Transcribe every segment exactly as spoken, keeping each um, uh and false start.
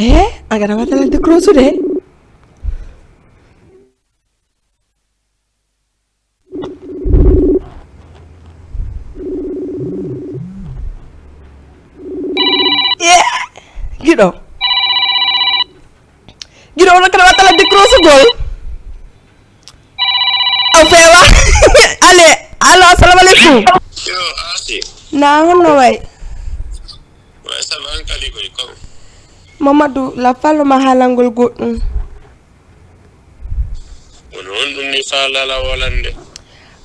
He, a gada wata ladde crosude. Giɗo. Giɗo, ono kala wata ladde crosugol. O fewa. Ale, allo, assalamu alaikum. Yo, asi. Na, honno way? Way, ça va, an kadi koy, kom. Mamadou, la fallo ma haalangol goɗɗum. Kono on ɗum ni faalala wolande.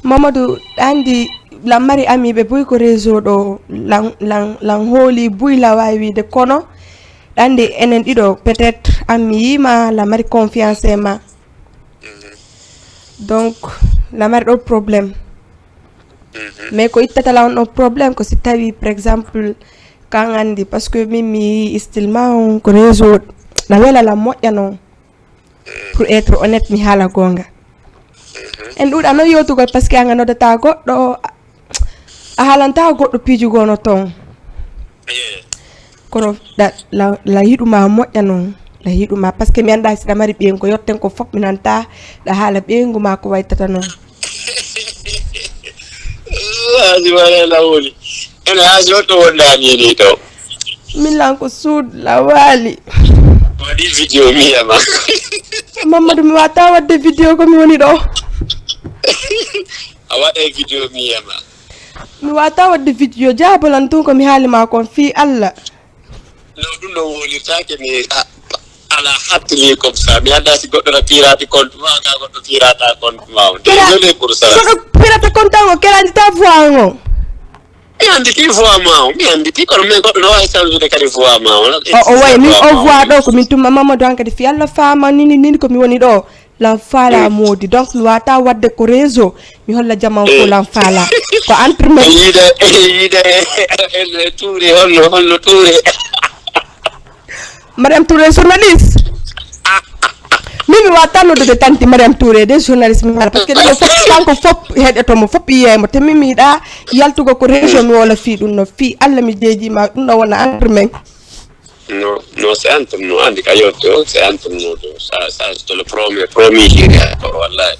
Mamadou, ɗa anndi lammari ami ɓe buy ko réseau ɗo lan, lan, lan hooli buy la waawi wiide kono ɗa anndi enen ɗiɗo peut-être an mi yiima lammari confiance e ma. Mhm. Donc lammari ɗo problème. Mhm. Mais ko ittata la on ɗo problème ko si tawi par exemple kan anndi parce que min mi yii style ma on ko réseau na wela la moƴƴa noon. Pour être honnête mi haala goonga. En ɗuuɗa noon yewtugol parce que an a noddata goɗɗo a haalanta goɗɗo piiji gono toon. Kono ɗa la, la yiɗuma moƴƴa noon la yiɗuma parce que mi annda si ɗa mari ɓeyngu ko yotten ko fof mi nanta ɗa haala ɓeyngu ma ko waytata noon. Haji wala lawoli. Ene haji on to wonda ni ni to. Min lan ko suud lawaali. Waɗi video mi yama. Mamadou mi wata wadde video ko mi woni ɗo. A waɗay video mi yama. Mi wata wadde video jabolan tun ko mi haali ma kon fii Allah. No ɗum ɗo wolirtake mi ala hattili comme ça mi annda si goɗɗo na pirati compte ma ka goɗɗo pirata compte ma o désolé pour ça. Goɗɗo pirata compte an o kerandita voix an o. Mi anndi ki voix ma o mi anndi ki kono min goɗɗo no wawi changude kadi voix ma o. O wayi min o voix ɗo ko min tumma mamadou an kadi fi allah fama nini nini ko mi woni ɗo. Lan faala moodi donc mi wata wadde ko réseau mi holla jaman ko lan faala ko entre men. Yiide yiide e tuure holno holno tuure. Mariam Touré journaliste. Min mi wata noddude tanti Mariam Touré de journaliste mi haala parce que ɗiɗo fof kanko fof heɗotomo fof yiyaymo te min mi yiɗa yaltugol ko région mi wola fii ɗum no fii Allah mi jeejima ɗum no wona entre men. No, no c'est entre nous, andi ka yotto, c'est entre nous deux. Ça, ça c'est le premier, premier jiri, wallahi.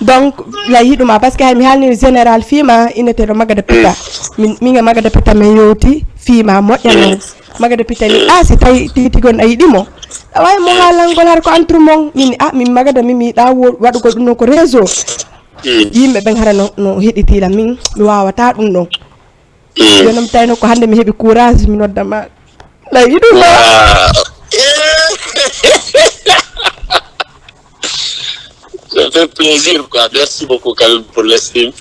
Donc la yiɗuma parce que hay mi halni général fima inneteɗo magada pita min minga magada pita min yewti fima moƴƴa noon magada pita ni a si tawi tigi tigi on a yiɗimo awa mo haalangol har ko entre mon min a min magada min mi yiɗa waɗugol ɗum noon ko réseau yimɓe ɓen hara no heɗitila min mi wawata ɗum ɗon Yo nam tawno ko hannde mi heɓi courage mi nodda ma. Lay iɗum ma. Ça fait plaisir quoi. Merci beaucoup quand même pour l'estime.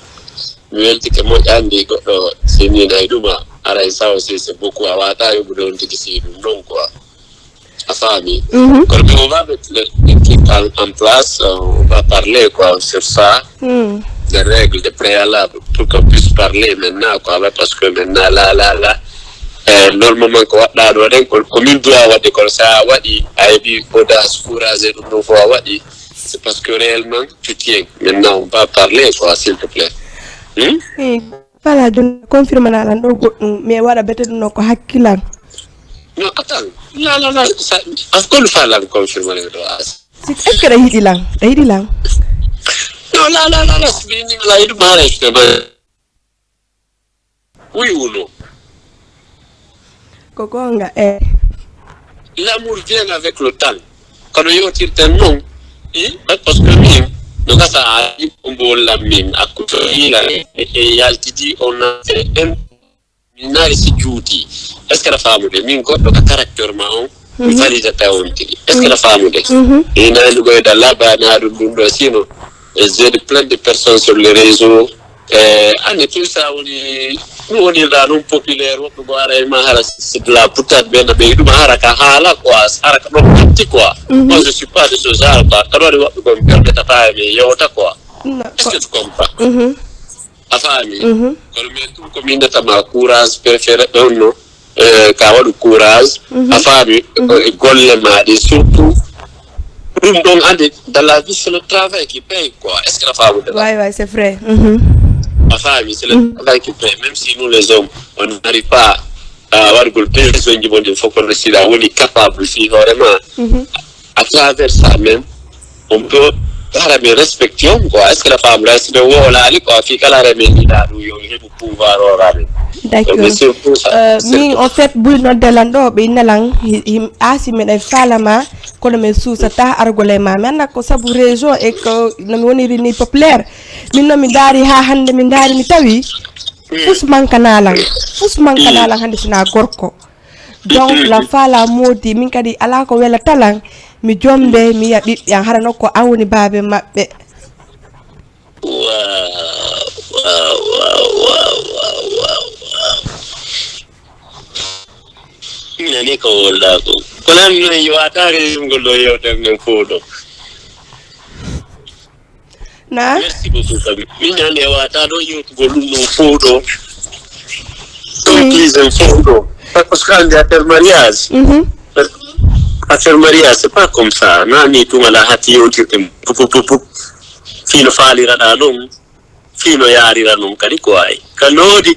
Mi weltike moƴƴa anndi goɗɗo sinina e ɗuma aray sawo si c'est beaucoup a wata yoɓude on tigi si ɗum ɗon quoi. A faami. Kono ɓe on va mettre l'équipe en, en place, on va parler quoi sur ça. Des règles, des préalables pour qu'on puisse parler maintenant quoi, parce que maintenant là là là. Eh, normalement ko waɗɗa ɗo ɗen ko min duwa waɗde kono sa waɗi a heɓi audace courage e ɗum ɗum fof a waɗi c'est parce que réellement tu tiens maintenant on va parler quoi s'il te plaît. Hmm? Voilà, joni confirme na lan ɗo goɗɗum mi waɗa bete ɗum no ko hakkilan. Non, attends. La la la, ça, of course fa lan confirme ne ɗo as. Si est-ce que ɗa yiɗi lan? Ɗa yiɗi lan? Non, la la la la, si mi ni la yiɗu mara e fema. Oui ou non? Ko gonga e. L'amour vient avec le temps. Kono yewtirten noon i parce que min no gasa a yimɓe mbollan min akkuto yiila e yaltidi on a fait un min naari si juuti est ce que aɗa faamude min goɗɗo ka caracteur ma on mi validata on tigi est ce que aɗa faamude i naani ɓoyda labana ɗum ɗum ɗo sino j'ai de plein de personnes sur les réseaux Eh, anne tout ça woni ɗum wonirɗa noon populaire woɓɓe ko ara e ma hara c'est de la boutade ɓe na ɓe ɗum hara ka haala quoi hara ka ɗon atti quoi moi je suis pas de ce genre quoi kaɗo waɗi woɓɓe ko mi permetata e mi yewta quoi est ce que tu comprends a faami kono mais ɗum ko min natama courage préféré ɗon no Eh, ka waɗu courage a faami e golle maɗi surtout ɗum ɗon ande dans la vie c'est le travail qui paye quoi est ce que a famude way way c'est vrai a faami c'est le travail qui paye même si nous les hommes on n'arrive pas ah, waɗugol besoin ji mon ɗin fof kono si a woni capable fii hoore ma, à travers ça même, on peut hara min respecté on quoi. Est ce que la femme reste de wolaali quoi? Fii kala hara min yiɗa ɗum yo mi heɓu pouvoir o hara min. D'accord. Mais c'est pour ça. Euh, min en fait buri nodde lan ɗo ɓe inna lan hi- him- asi meɗen faalama kono min suusata argole ma mi annda ko sabu région e ko no mi woniri ni populaire min no mi ndaari ha hannde mi ndaari mi tawi fus mankana lan fus mankana lan hannde sina gorko donc la faala moodi min kadi ala ko welata lan mi jombe mi yiya ɓiɓɓe an hara no ko an woni baabe maɓɓe Wow, wow, wow, wow, wow, wow, wow. Mi nani ko wolɗa ko. Kono an noon yo a taare yimgol ɗo yewtere nden fof ɗo. Na? Merci beaucoup Fabi. Min hannde e wata ɗo yewtugol ɗum ɗum fof ɗo. Ɗo pisen fof ɗo. Par ce que hannde affaire mariage. Mhm. Affaire mariage c'est pas comme ça. Nani tuma la hatti yewtirte. Pup pup pup pup. Fino faaliraɗa ɗum. Fii no yaarira noon kadi ko ay ka noodi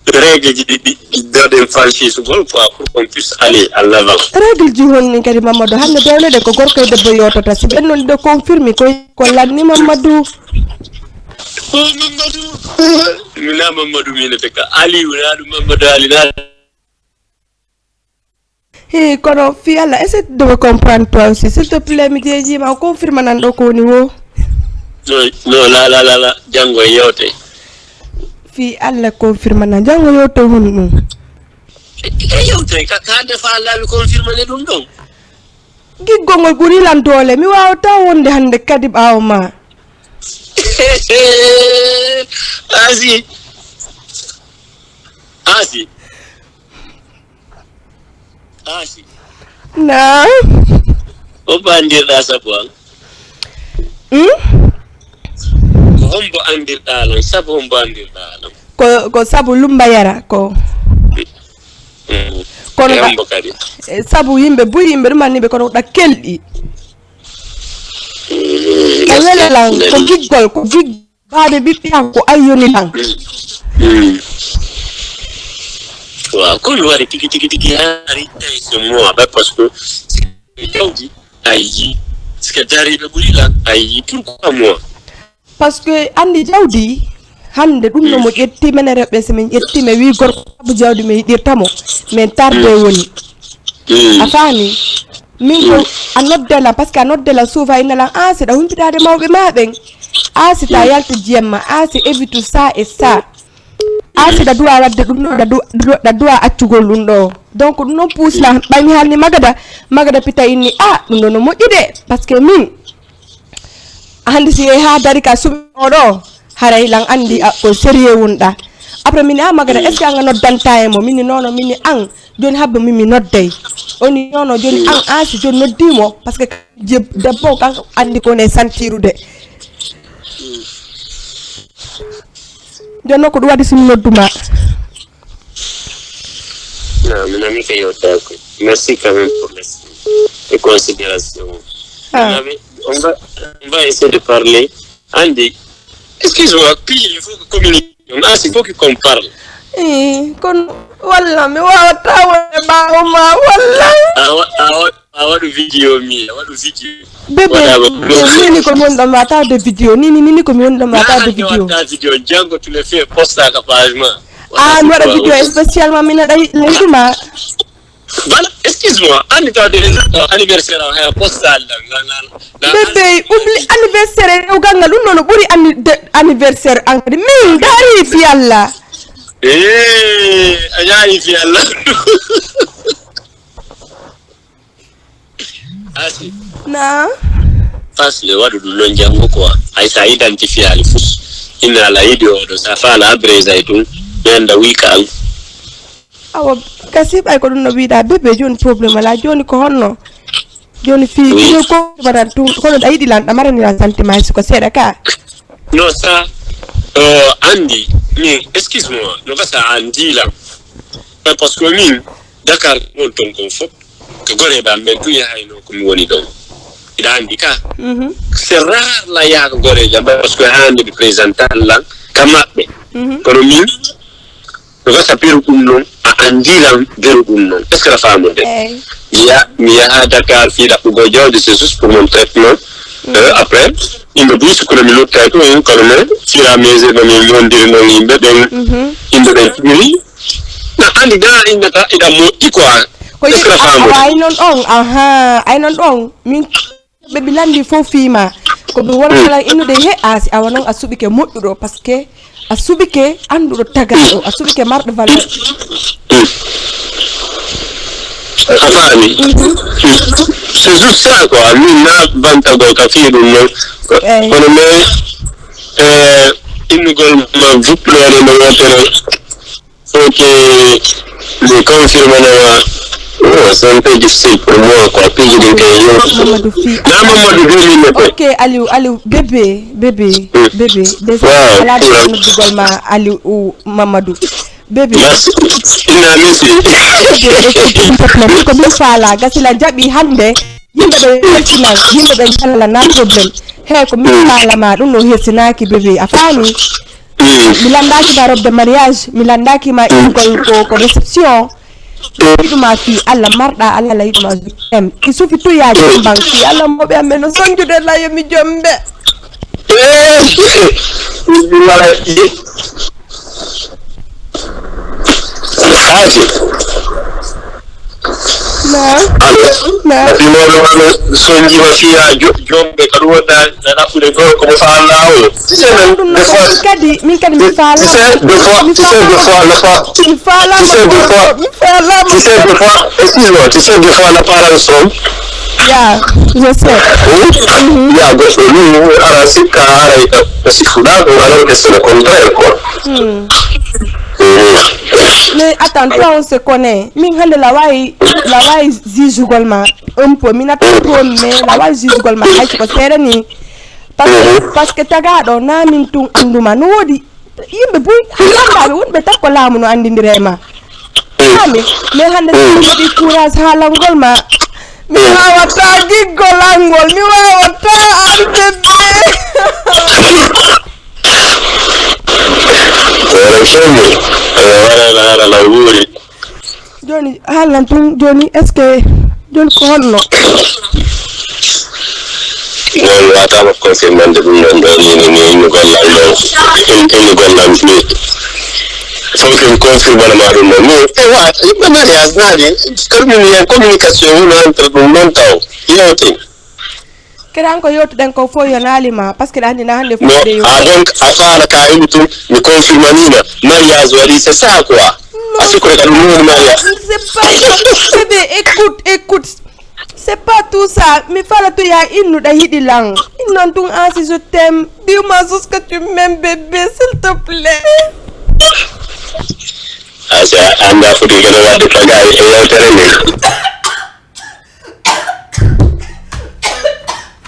règle ji ɗi ɗi doɗen franchisugol quoi pour qu'on puisse aller à l'avant. Règle ji honni kadi Mamadou hannde bewleɗen ko gorko e debbo yotota si ɓen noon ɗo confirme ko ko lanni Mamadou. Ko Mamadou. Mina Mamadou mine te ka Aliou na ɗum Mamadou Ali na. Hi kono fi Allah essaie de me comprendre toi aussi s'il te plaît mi jeejima o confirme nan ɗo ko woni wo. No no la la la la janngo e yewte. Fi Allah confirme nan janngo yewte hon ɗum. E yewte ka ka defa Allah mi confirme ne ɗum ɗon. Giggol ngol ɓuri lan doole mi wawata wonde hannde kadi ɓaawo ma. Asi. Asi. Asi. Na. Ko bandirɗa sabu an. Hmm? Ko hombo andirɗa lan sabu hombo andirɗa lan. Ko ko sabu lumba yara ko. Mm. Kono E ɗa- hombo kadi. Eh, sabu yimɓe buri yimɓe ɗum anniɓe kono ɗa kelɗi. E wele lan ko giggol ko gig baade ɓiɓɓe an ko ayyoni lan. Mm. Waaw kon wari tigi tigi tigi hari tawi c'est moi ba parce que jawdi ayi sike dariɓe ɓuri lan ayi pourquoi moi. Parce que andi jawdi hannde ɗum no mo ƴetti mene rewɓe so min ƴetti mi wi gorko sabu jawdi mi yiɗirta mo min tarde woni. A faami? Min ko a nodde lan parce que a nodde lan souvent inna lan an si ɗa humpitaade mawɓe ma ɓen an si ta yaltu jiyamma an si évite ça et ça an si ɗa duwa wadde ɗum ɗo ɗa duwa accugol ɗum ɗo donc ɗum ɗon puus lan ɓay mi haalni magada magada pita inni a ɗum ɗo no moƴƴi de parce que min hannde si yehi haa dari ka suɓi oɗo haray lan anndi ko sérieux wonɗa après mini a magana est ce que anga noddanta e mo mini nono mini an joni habba min mi nodday oni nono joni an an si joni noddimo parce que debbo kan anndi ko ne santirude joni noon ko ɗum waɗi simi nodduma Non, mais non, Michael, d'accord. Merci quand même pour les, les considérations. Ah. On, va, on va essayer de parler. Andy, excuse-moi, puis il faut communiquer. Ah, il faut qu'on parle. Eh, kono walla mi wawata wonde ɓawo ma walla a waɗu vidéo mi a waɗu vidéo bébé nini ko mi woni ɗon ma tawde vidéo nini nini ko mi woni ɗon ma tawde vidéo waɗa vidéo janngo tu le fais posta ka page ma a mi waɗa vidéo spécialement min aɗa leydi ma Voilà, excuse-moi, anni tawde anniversaire am haya postal bébé oubli anniversaire e rewgal ngal ɗum ɗo no ɓuri anniversaire an kadi min daari fi allah Eh, a yaari fi allah Asi. Na. Asli waɗu ɗum noon janngo quoi. Hay so a identifiyaali fof. Inna ala yiɗi oɗo so a faala abrégé e ɗum. Mi annda wii ka an. Awa kasi ɓay ko ɗum no wiɗa bébé jooni problème ala jooni ko honno. Jooni fii kiñol ko waɗan tun kono a yiɗi lan ɗamaraniran sentiment si ko seeɗa ka. Non ça euh, anndi min excuse moi no gasa a anndi lan. Par ce que min Dakar won ton kon fof ko goreeɓe am ɓen tun yahayno ko mi woni ɗon iɗa anndi ka c'est rare la yaha ko goreejo am parce que hande ɓe présentan lan ka maɓɓe kono min Ko gasa beru ɗum noon, a anndiran beru ɗum noon. Est-ce que a faamode? Mi yaha Dakar fii ɗaɓɓugol jawdi, c'est juste pour mon traitement. Euh, après, yimɓe buy sukkuna mi luttay ɗum, kono mais fii et à mesure no min wondiri noon yimɓe ɓen, yimɓe ɓen tigi na anndi dara innata iɗa moƴƴi quoi. Ko est-ce que a faamode? Ay noon ɗon, aha, ay noon ɗon. Min ɓe mi lanndi fof fii ma. Ko mi wona kala innude he aasi awa noon a suɓike moƴƴuɗo, parce que a suɓike annduɗo tagaaɗo, a suɓike marɗo valeur. A faami? C'est juste ça quoi. Min na bantagol ka fii ɗum noon. Kono mais, eh, innugol ma vuploore no wonte noon. Ok, mi confirme ne ma. Oh, c'est un peu difficile pour moi quoi. Piiji ɗin kay yo. Mamadou Fi. Na Mamadou Fi min ne ko. Ok, Aliou, Aliou, bébé, bébé, bébé. Déjà, ala de noddugol ma Aliou ou Mamadou. Bébé. Merci. Ina merci. Bébé, écoute, s'il te plaît, ko min faala, gasila jaɓi hannde. Yimɓe ɓe yaltinan, yimɓe ɓe njalla na problème. Hey, ko min faala ma, ɗum no hersinaaki bébé, a faami? Mi lanndaaki ma robe de mariage, mi lanndaaki ma ingol ko, ko réception. Yiɗuma fii Allah marɗa, Allah la yiɗuma je t'aime. Il suffit tout ya jomban fii Allah mo ɓe amen no sonjude la yo mi jombe. Haji. Naam. Naam. Fii mo ɗo wano sonji ma fii ya jo-, jombe ka ɗum wonda na ɗaɓɓude goo ko mo faala o. Tu sais, même, des fois, kadi, min kadi mi faala. Tu sais, des fois, tu sais, des fois, la fa-, mi faala tu sais, des fois, mi faala tu sais, des fois, excuse-moi, tu sais, des fois, la parole somme. Ya, je sais. Hmm? Ya, goɗɗo ni, ara sikka, ara e ka, ka sikkuɗa, ɗum, alors que c'est le contraire, quoi. Hmm. Mais attends, toi, on se connaît. Min hannde la waawi, la waawi jugugol ma un peu. Min attend trop, mais la waawi jugugol ma hay si ko seeɗa ni. Parce que, parce que tagaaɗo na min tun annduma. No woodi yimɓe buy, a anndaa ɓe, wonɓe tan ko laamu no anndindira e ma. Faami? Mais hannde si mi waɗi courage haalangol ma, mi waawataa giggolangol, mi waawataa arde de. Wala fewndo, wala, wala, wala wuuri. Jooni, haalan tun, jooni, est-ce que, jooni ko honno? Noon wataama confirmande ɗum noon ɗo ni, ni, ni, innugol lam ɗo, in-, innugol lam ni. Fof ken confirmane ma ɗum noon. Ni, e wa, yimɓe mariage naani, kadi min wiya communication woni entre ɗum noon taw. Yewten. Kadi an ko yewtuɗen ko fof yonaali ma, parce que ɗa anndi na hannde fof de yo. Ah bon, a faala ka indi tun, mi confirmanima, mariage waɗi, c'est ça quoi. A sukkure ka ɗum woni mariage. C'est pas ça. Bébé, écoute, écoute. C'est pas tout ça. Mi faala to ya innuɗa yiɗi lan. Innan tun an si je t'aime. Dis-moi ce que tu m'aimes, bébé, s'il te plaît. Ah, c'est, annda foti gene wadde tagari e